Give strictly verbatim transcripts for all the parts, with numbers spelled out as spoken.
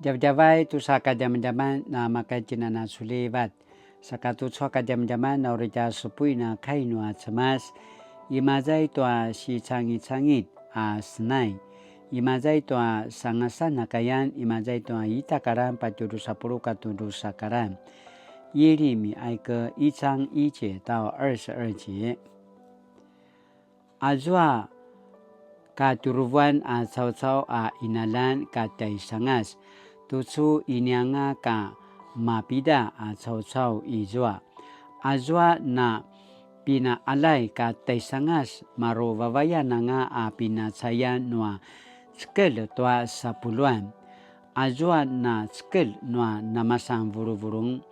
Djavadjavay tusa kadjamadjaman na makaitjinan a sulivat. Saka tucu a kadjamadjaman na uri tja supuin a kai nua Cemas. Imaza i tua sicangicangit a senai. Imaza i tua sangasan a kayan, imaza i tua ita karan patje drusa puluq katua drusa karan. 耶利米哀歌一章一节到二十二节。 Azua katjuruvuan a caucau a qinaljan ka tjaisangas, tucu inianga ka mapida a caucau izua. Azua na pinaqaljay ka tjaisangas, maru vavayan anga a pinacayan nua cekelj tua sapuluan. Azua na cekelj nua namasan vuluvulung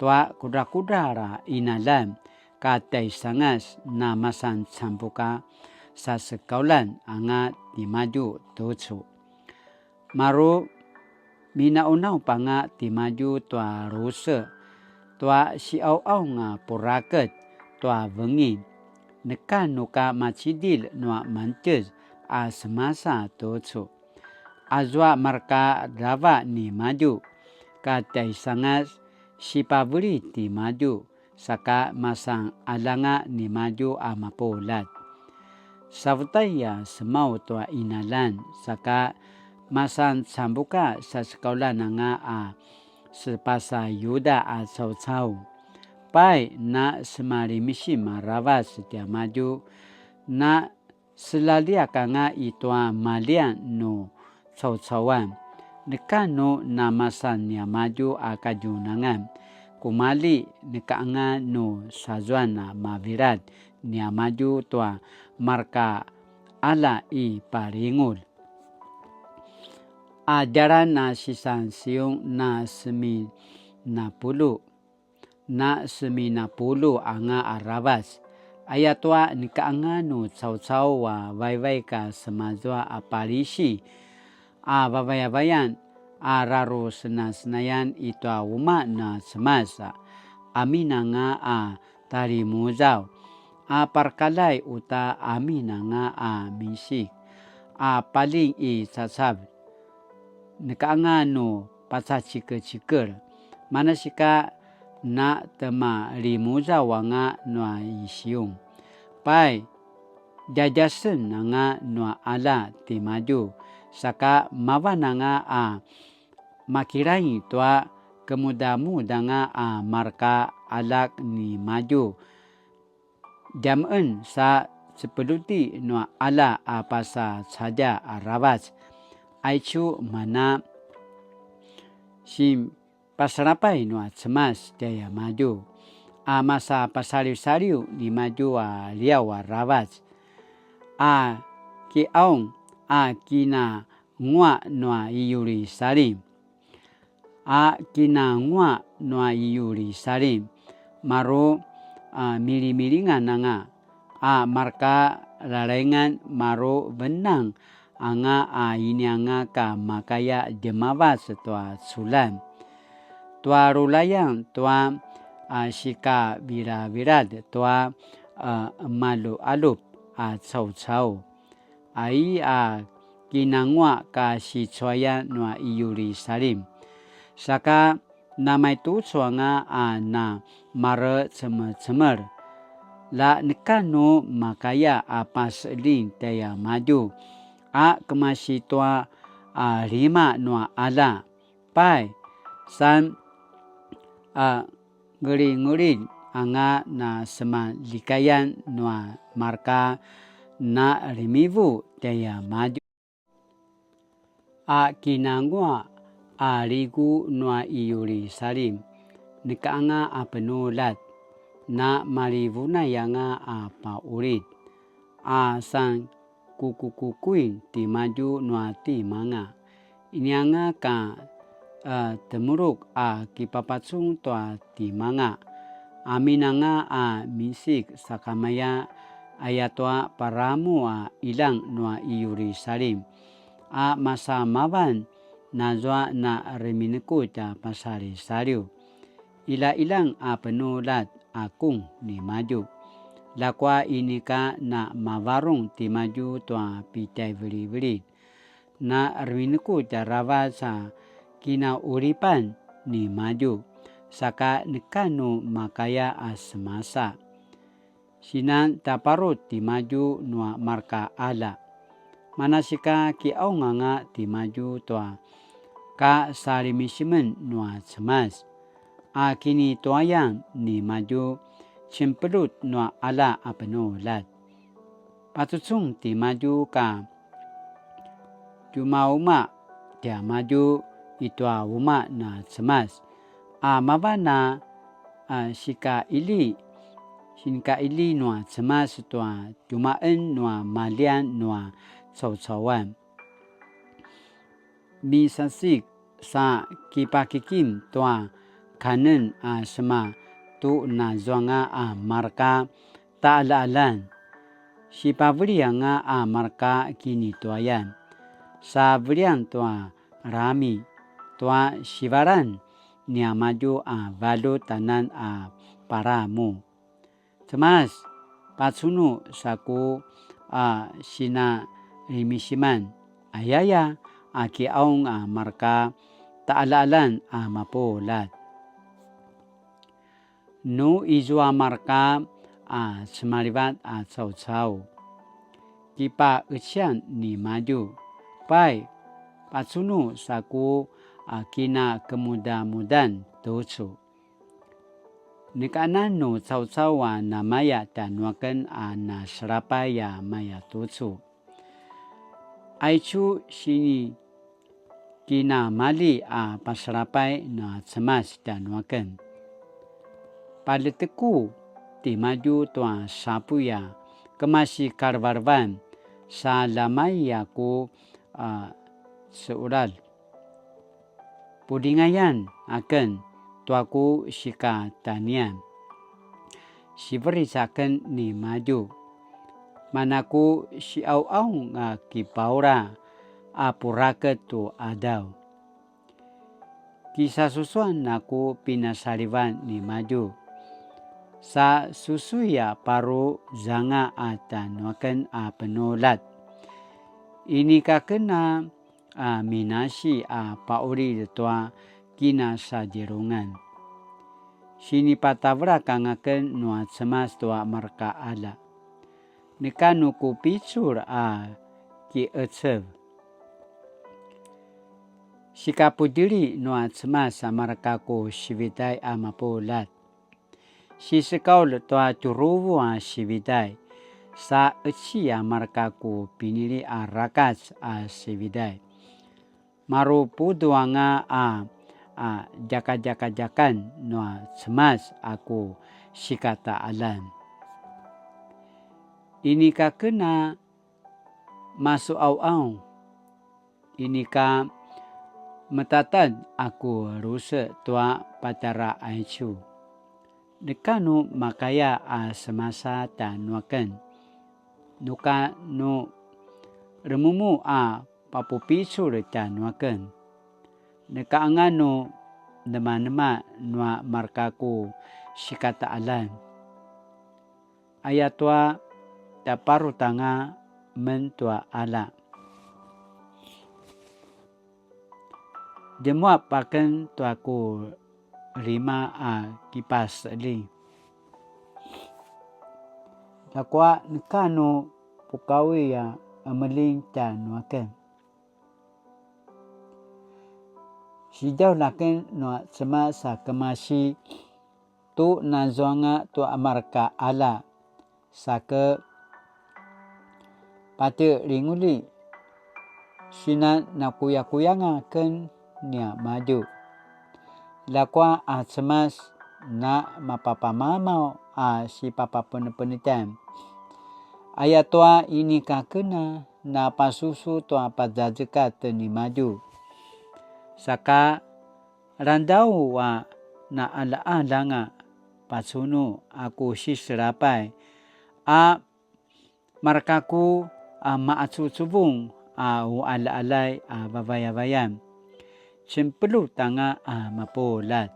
tua kudrakudral a qinaljan, ka tjaisangas namasan cambuka sasekauljan anga timadju tucu. Maru minaqunaup anga timadju tua ruse, tua siqauqaung a puraket tua vengin, neka nu ka macidilj nua mantjez a semasa tucu. Azua marka drava nimadju, ka tjaisangas sipaveli timadju, saka masan qaljanga nimadju a mapuljat. Savutai a semau tua qinaljan, saka masan cambuka sasekauljan anga a sepasa Yuda a caucau. Pai, na semalimsim aravac tiamadju, na selaljak anga i tua maljian nu caucauan. Neka nu namasan niamadju a kadjunangan, kumalji neka anga nu sazuan a mavilad niamadju tua marka qalja i palingulj. A djalan a sisan Siung na seminapulu, na seminapulu anga aravac. Ayatua neka anga nu caucau a vaivaik a semazua a palisi, a vavayavayan, a rarusenasenayan i tua umaq na Cemas, amin anga a talimuzaw, a parakaljay uta amin anga a misik, a paling i cacav. Neka anga nu pacacikecikel, manasika na temalimuzaw anga nua i Siung. Pai, djadjasen anga nua qalja timadju, saka mavan anga a makilaing tua kemudamudanga a marka aljak nimadju. Djameqen sa cepeluti nua qalja a pasa cadja aravac. Aicu mana sinpasalapay nua Cemas tjaiamadju, a masa pasaliwsaliw nimadju a liaw aravac, a kiqaung a kinanguaq nua i Yirusalim. A kinanguaq nua i Yirusalim, maru a milimilingan anga, a marka lalaingan maru venang anga a inianga ka makaya djemavac tua culjan, tua rulayan tua a sikaviravirad tua a malualup a caucau. Ai a kinanguaq ka sicuayan nua i Yirusalim. Saka namaitucu anga a na marecemecemel. La neka nu makaya a paseling tjaiamadju a kemasi tua a lima nua qalja. Pai, san a ngelingelin anga na semalikayan nua marka na remivu tjaiamadju. A kinanguaq a ligu nua i Yirusalim, neka anga a penuljat, na malivunay anga a paulit, a san kukukukuin timadju nua timanga. Inianga ka a temuluk a kipapacun tua timanga. Aminanga a misik sakamaya ayatua paramu a ilang nua i Yirusalim, a masa mavan nazua na reminekutj a pasalisaliw. Ilailang a penuljat a kung nimadju. Ljakua inika na mavarung timadju tua pitjaivilivililj. Na reminekutj aravac a kinauripan nimadju, saka neka nu makaya a semasa. Sinan taparut timadju nua marka qalja. Manasika kiqaung anga timadju tua kasalimisimen nua Cemas. A kinituayan nimadju cinpelut nua qalja a penuljat. Pacucung timadju ka tjumauma tiamadju i tua umaq na Cemas, a mavan a, a, sikaili, sinkaili nua Cemas tua tjumaen nua maljian nua caucauan. Misasik sa kipakikim tua kanen a sema tu nazuanga a marka taqaljaqaljan. Sipaveli anga a marka kinituayan. Sa velian tua rami, tua sivalan niamadju a valjut anan a paramu. Cemas, pacunu saku a sinalimisiman, ayaya a kiqaung a marka taqaljaqaljan a mapuljat. Nu izua marka a cemalivat a caucau, kipaqecian nimadju, pai, pacunu saku a kinakemudamudan tucu. Nekanan nu caucau a namaya tjanuaken a naselapay a maya tucu. Aicu sini kinamali a paselapay na Cemas tjanuaken. Paljeteku timadju tua sapuy a kemasi kalevelevan sa lamay a ku a seural. Pulingayan aken tua ku sikatanian. Siveric aken nimadju. Mana ku siqauqaung a kipaura a puraket tu qadaw. Kisasusuan a ku pinasalivan nimadju. Sa susui a paru zanga a tjanuaken a penuljat. Inika ken a a minasi a paqulid tua kinasadjelungan. Sinipatavelak anga ken nua Cemas tua marka qalja. Neka nu ku picul a kiqecev. Sikapudjeli nua Cemas a marka ku sividay a mapuljat. Sisekaulj tua tjuruvu a sividay, sa qeci a marka ku pinili a rakac a sividay. Maru pudu anga a, a djakadjakadjakan nua Cemas a ku sikataqaljan. Inika ken a masuqauqaung. Inika metatad a ku luse tua patjara aicu. Neka nu makaya a semasa tjanuaken. Nuka nu remumu a papupicul tjanuaken. Neka anga nu nemanema nua marka ku sikataqaljan. Ayatua taparut anga men tua qalja. Djemuap aken tua ku lima a kipaseqeljing. Ljakua neka nu pukaui a emeljing tjanuaken. Sidjaulj aken nua Cemas a kemasi tu nazuanga tua marka qalja, sa ke patjelingulji, sinan nakuyakuyanga ken niamadju. Ljakua a Cemas na mapapamamaw a sipapapenepenetjan. Ayatua inika ken a napasusu tua pazazekatj nimadju. Saka Langedau a naqalaqalanga pacunu a ku siselapay a marka ku a maqacuvucuvung a uqaljaqaljay a vavayavayan. Cempelut anga a mapuljat.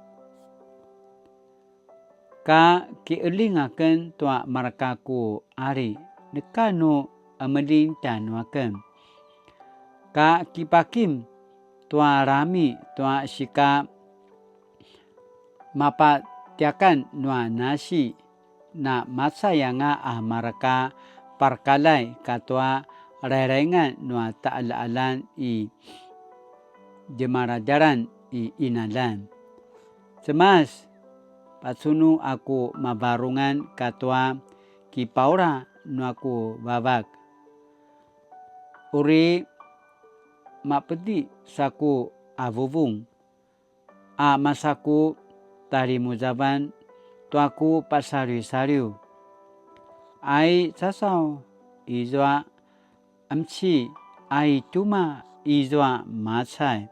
Ka kiqeljing aken tua marka ku qali, neka nu emeljing tjanuaken. Ka kipakim tua rami tua sika mapatiakan nua nasi, na macay anga a mareka parkalay katua rayrayngan nua taqaljaqaljan i djemaladjalan i qinaljan. Cemas, pacunu a ku mavarungan katua kipaula nua ku vavak. Uri mapedi sa ku avuvung, a masa ku talimuzavan tua ku pasaliwsaliw. Ai casaw izua qemci, ai tjumaq izua macay.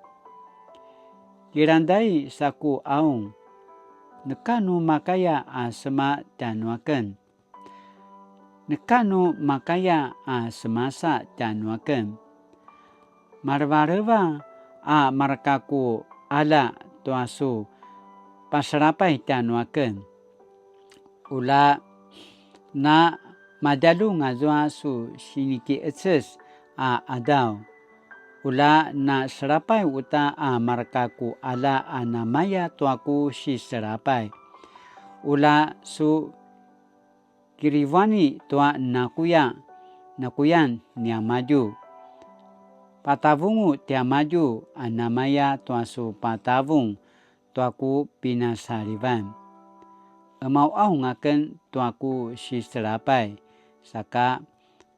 Kilangdai sa ku qaung, neka nu makaya a sema tjanuaken. Neka nu makaya a semasa tjanuaken. Malevaleva a mareka ku qalja tua su pasalapay tjanuaken. Ula na madjaljun azua su sinikiqeces a qadaw. Ula na selapay uta a mareka ku qalja a namaya tua ku siselapay. Ula su kirivuani tua nakuya, nakuyan niamadju. Patavungu tiamadju a namaya tua su patavung tua ku pinasalivan. Qemauqaung aken tua ku siselapay, saka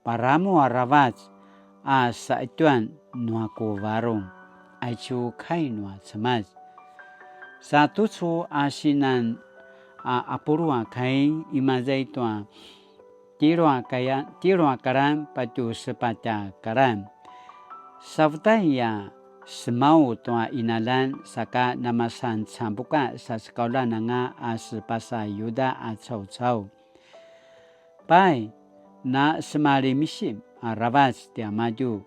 paramu aravac a saqetjuan nua ku varung. Aicu kai nua Cemas. Sa tucu a sinan a apulu a kai, imaza i tua tjelu a kaya-, tjelu a karan patju sepatj a karan. Savetay a semau tua qinaljan, saka namasan cambuka sa sekaulan anga a sepasa Yuda a caucau. Pai, na semalimsim aravac tiamadju.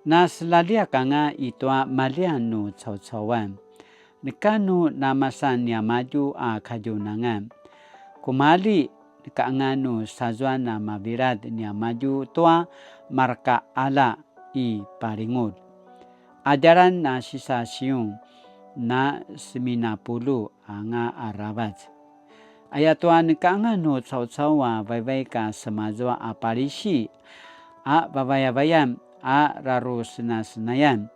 Na selaliak anga i tua maljian nu caucauan. Neka nu namasan niamadju a kadjunangan. Kumalji neka anga nu sazuan a mavilad niamadju tua mareka qalja i palingulj. A djalan na sisa Siung, na seminapulu anga aravac. Ayatua neka anga nu caucau a vaivaik a semazua a palisi, a vavayavayan a rarusenasenayan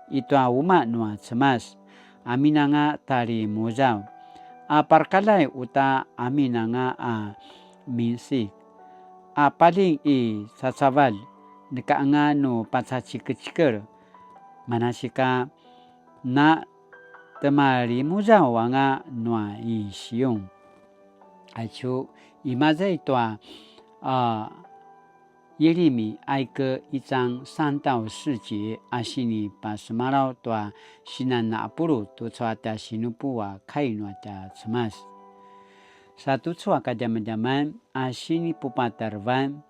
i tua umaq nua Cemas, amin anga talimuzaw, a parkalay uta amin anga a minsik, a paling i cacavalj, neka anga nu pacacikecikel, manasika na temalimuzaw anga nua i Siung. Aicu, imaza i tua, a, 耶利米哀歌一章三到四节, a sinipasemalaw tua sinan a pulu tucu a tja sinupu a kai nua tja Cemas. Sa tucu a kadjamadjaman a sinipupatarevan,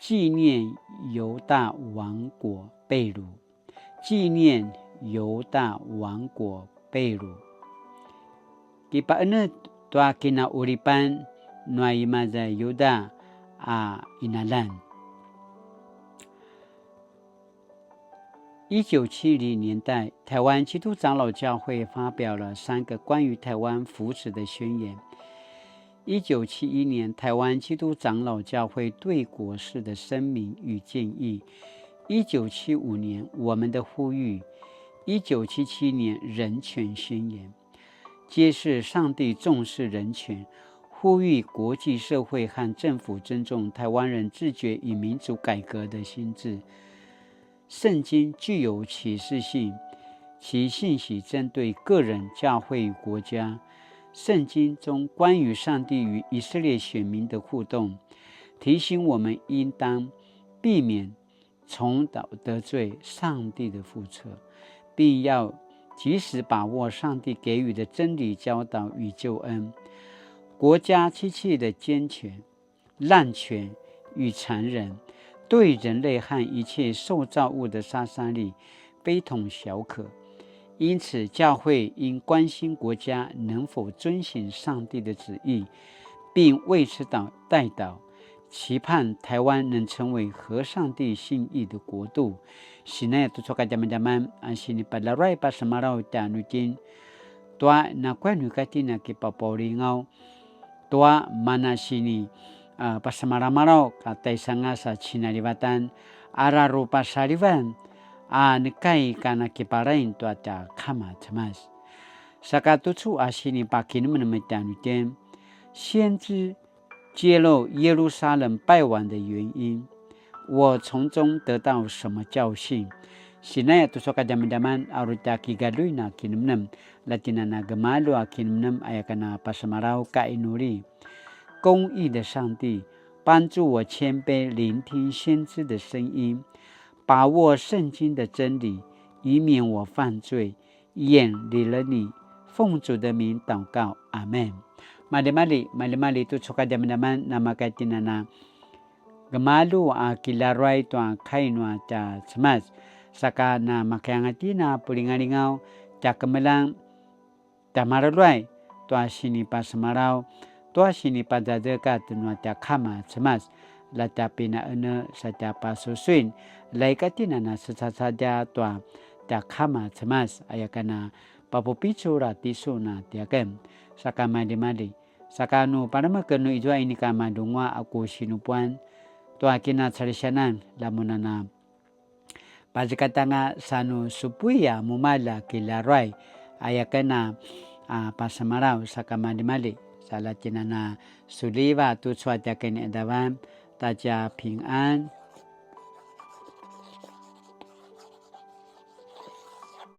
纪念犹大王国被掳。纪念犹大王国被掳。Kipaenetj tua kinauripan nua imaza Yuda a qinaljan. 一九七零年代，台湾基督长老教会发表了三个关于台湾福祉的宣言。一九七一年，台湾基督长老教会对国是的声明与建议。一九七五年，我们的呼吁。一九七七年，人权宣言。 揭示上帝重视人权，呼吁国际社会和政府尊重台湾人自觉与民主改革的心志。圣经具有启示性，其信息针对个人、教会与国家。圣经中关于上帝与以色列选民的互动，提醒我们应当避免 重蹈得罪上帝的覆辙，并要及时把握上帝给予的真理教导与救恩。国家机器的健全、滥权与残忍，对人类和一切受造物的杀伤力非同小可。因此，教会应关心国家能否遵行上帝的旨意，并为此祷代祷，期盼台灣能成為合上帝心意的國度。Sinaya tucu a kadjamadjaman a sinipalaruai pasemalaw tjanuitjen, tua nakuya nu ika tjen a kipapaulingaw tua mana sini, a, pasemalamalaw ka taisangas a cinalivatan, a rarupasalivan a neka ika nakiparain tua tja Kama Cemas. Saka tucu a sinipakinemenem tjanuitjen, 先知揭露耶路撒冷敗亡的原因，我從中得到什麼教訓？Sinaya tucu a kadjamadjaman a uri tja kigaluin a kinemenem, la tjen a na gemalju a kinemenem aya ken a pasemalaw ka inuli. 公义的上帝，帮助我谦卑聆听先知的声音，把握圣经的真理，以免我犯罪， 远离了你。奉主的名祷告，阿们。Maljimalji, maljimalji tucu a kadjamadjaman, namaka tjen a na gemalju a kilaruai tua kai nua tja Cemas, saka namakaya anga tjen a pulingalingaw, tja kemeljang, tja maraluai, tua sinipasemalaw, tua sinipazazekatj nua tja Kama Cemas, la tja pinaene sa tja pasusuin, la ika tjen a na secacadja tua tja Kama Cemas, aya ken a papupicul a tisun a tiaken, saka maljimalji, saka nu palemeken nu izua inika madungua a ku sinupuan tua kinacalisianan, la mun a na pazekatj anga sa nu supui a mumalj a kilaruai, aya ken a, a, pasemalaw, saka maljimalji, sa la tjen a na suliva tucu a tiaken i edavan, ta tja pingan,